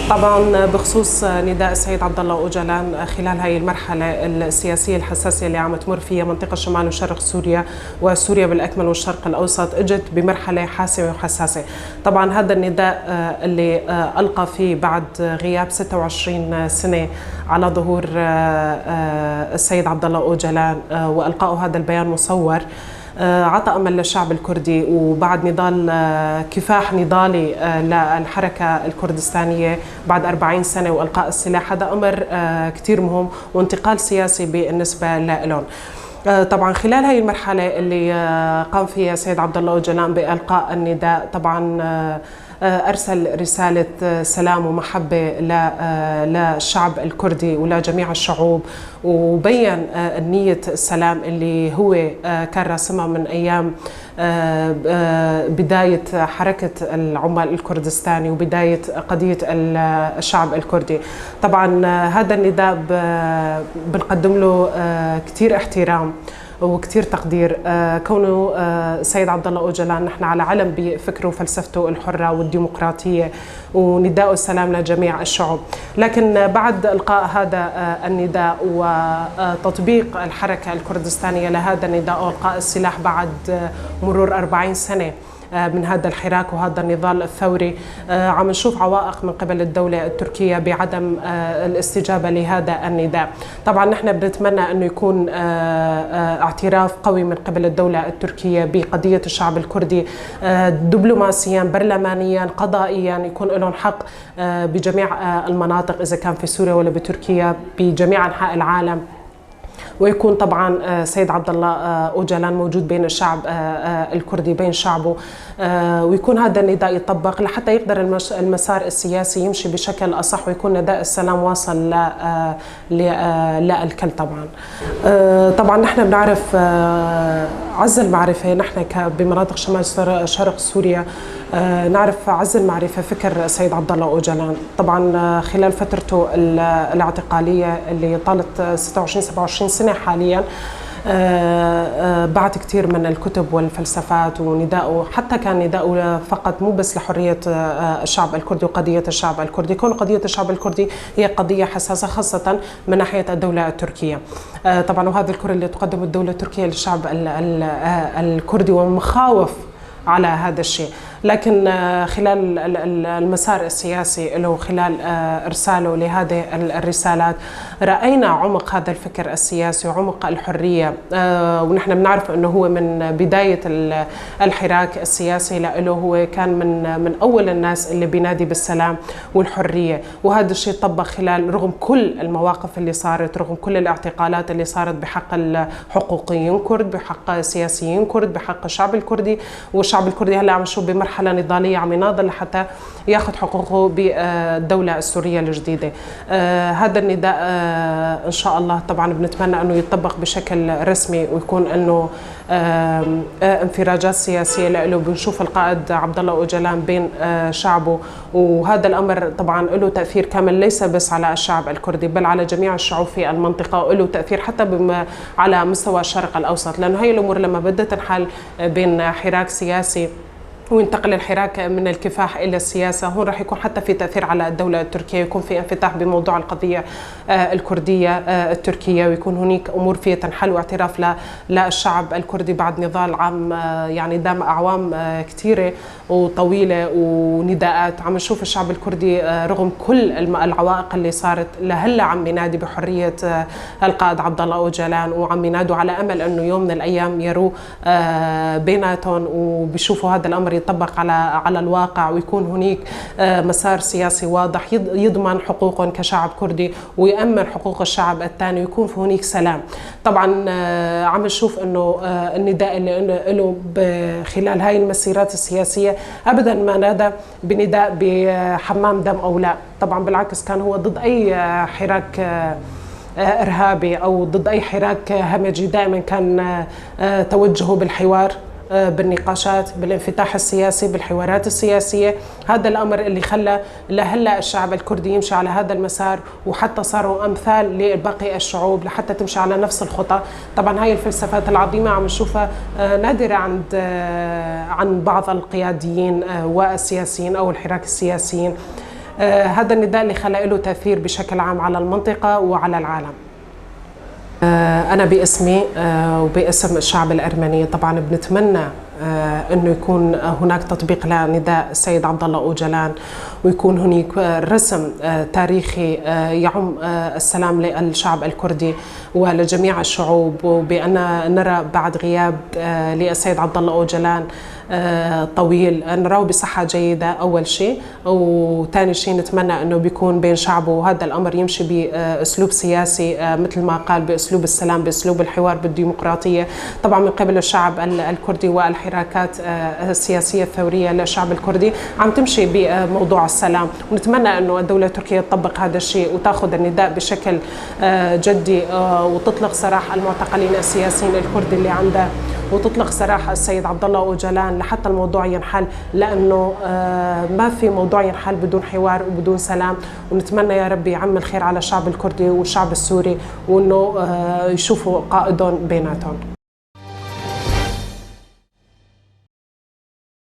طبعا بخصوص نداء السيد عبد الله اوجلان خلال هاي المرحلة السياسية الحساسة اللي عم تمر فيها منطقة شمال وشرق سوريا وسوريا بالاكمل والشرق الاوسط، اجت بمرحلة حاسمة وحساسه. طبعا هذا النداء اللي القى فيه بعد غياب 26 سنة على ظهور السيد عبد الله اوجلان والقاء هذا البيان مصور، عطى امل للشعب الكردي. وبعد نضال كفاح نضالي للحركة الكردستانيه بعد 40 سنة والقاء السلاح، هذا امر كثير مهم وانتقال سياسي بالنسبة لهم. طبعا خلال هاي المرحلة اللي قام فيها السيد عبد الله اوجلان بالقاء النداء، طبعا ارسل رسالة سلام ومحبه للشعب الكردي ولجميع الشعوب، وبين نيه السلام اللي هو كان راسمها من ايام بداية حركة العمال الكردستاني وبداية قضية الشعب الكردي. طبعا هذا النداء بنقدم له كثير احترام وكثير تقدير، كونه السيد عبد الله اوجلان نحن على علم بفكره وفلسفته الحرة والديمقراطية ونداء السلام لجميع الشعوب. لكن بعد القاء هذا النداء وتطبيق الحركة الكردستانيه لهذا النداء والقاء السلاح بعد مرور 40 سنة من هذا الحراك وهذا النضال الثوري، عم نشوف عوائق من قبل الدولة التركية بعدم الاستجابة لهذا النداء. طبعا نحن بنتمنى أنه يكون اعتراف قوي من قبل الدولة التركية بقضية الشعب الكردي، دبلوماسيا، برلمانيا، قضائيا، يكون لهم حق بجميع المناطق إذا كان في سوريا ولا بتركيا، بجميع أنحاء العالم. ويكون طبعا سيد عبد الله اوجلان موجود بين الشعب الكردي، بين شعبه، ويكون هذا النداء يطبق لحتى يقدر المسار السياسي يمشي بشكل اصح، ويكون نداء السلام واصل للكل. طبعا طبعا نحن بنعرف عز المعرفة، نحن بمناطق شمال شرق سوريا نعرف عز المعرفة فكر السيد عبد الله اوجلان. طبعا خلال فترته الاعتقالية اللي طالت 26 27 سنة حاليا، بعت كثير من الكتب والفلسفات، ونداؤه حتى كان نداؤه فقط مو بس لحرية الشعب الكردي وقضية الشعب الكردي، كون قضية الشعب الكردي هي قضية حساسة خاصة من ناحية الدولة التركية. طبعا وهذا الكره اللي تقدمه الدولة التركية للشعب الكردي ومخاوف على هذا الشيء. لكن خلال المسار السياسي له، خلال ارساله لهذه الرسالات، راينا عمق هذا الفكر السياسي وعمق الحرية. ونحن بنعرف انه هو من بداية الحراك السياسي له هو كان من اول الناس اللي بينادي بالسلام والحرية، وهذا الشيء طبق خلال رغم كل المواقف اللي صارت، رغم كل الاعتقالات اللي صارت بحق الحقوقيين كرد، بحق سياسيين كرد، بحق الشعب الكردي. والشعب الكردي هلا عم نشوف بمرحلة نضالية عم يناضل لحتى ياخذ حقوقه بالدولة السورية الجديدة. هذا النداء ان شاء الله طبعا بنتمنى انه يطبق بشكل رسمي ويكون انه انفراجات سياسية له. بنشوف القائد عبد الله اوجلان بين شعبه، وهذا الامر طبعا له تاثير كامل ليس بس على الشعب الكردي بل على جميع الشعوب في المنطقه، وله تاثير حتى على مستوى الشرق الاوسط، لانه هي الامور لما بدها تنحل بين حراك سياسي وينتقل الحراك من الكفاح الى السياسة، هون راح يكون حتى في تاثير على الدولة التركية، يكون في انفتاح بموضوع القضية الكردية التركية، ويكون هناك امور فيها تنحل واعتراف للشعب الكردي بعد نضال عام يعني دام اعوام كثيرة وطويلة ونداءات. عم نشوف الشعب الكردي رغم كل العوائق اللي صارت لهلا عم ينادي بحرية القائد عبد الله اوجلان، وعم ينادوا على امل انه يوم من الايام يروا بيناتهم وبيشوفوا هذا الامر يطبق على الواقع، ويكون هناك مسار سياسي واضح يضمن حقوقهم كشعب كردي ويأمن حقوق الشعب الثاني، ويكون في هناك سلام. طبعا عم نشوف انه النداء اللي له خلال هاي المسيرات السياسية ابدا ما نادى بنداء بحمام دم او لا، طبعا بالعكس كان هو ضد اي حراك ارهابي او ضد اي حراك همجي، دائما كان توجهه بالحوار، بالنقاشات، بالانفتاح السياسي، بالحوارات السياسية. هذا الأمر اللي خلى لهلا الشعب الكردي يمشي على هذا المسار، وحتى صاروا أمثال لباقي الشعوب لحتى تمشي على نفس الخطى. طبعا هاي الفلسفات العظيمة عم نشوفها نادرة عند بعض القياديين والسياسيين أو الحراك السياسيين. هذا النداء اللي خلق له تأثير بشكل عام على المنطقة وعلى العالم. أنا باسمي وباسم الشعب الأرمني طبعا بنتمنى انه يكون هناك تطبيق لنداء السيد عبد الله اوجلان، ويكون هناك رسم تاريخي يعم السلام للشعب الكردي ولجميع الشعوب، وبان نرى بعد غياب للسيد عبد الله اوجلان طويل نراه بصحة جيدة أول شيء، وثاني شيء نتمنى أنه بيكون بين شعبه، وهذا الأمر يمشي بأسلوب سياسي مثل ما قال، بأسلوب السلام، بأسلوب الحوار، بالديمقراطية، طبعا من قبل الشعب الكردي والحراكات السياسية الثورية للشعب الكردي عم تمشي بموضوع السلام. ونتمنى أنه الدولة التركية تطبق هذا الشيء وتأخذ النداء بشكل جدي وتطلق سراح المعتقلين السياسيين الكرد اللي عندها، وتطلق سراح السيد عبد الله اوجلان لحتى الموضوع ينحل، لانه ما في موضوع ينحل بدون حوار وبدون سلام. ونتمنى يا ربي يعم الخير على الشعب الكردي والشعب السوري، وانه يشوفوا قائدهم بيناتهم.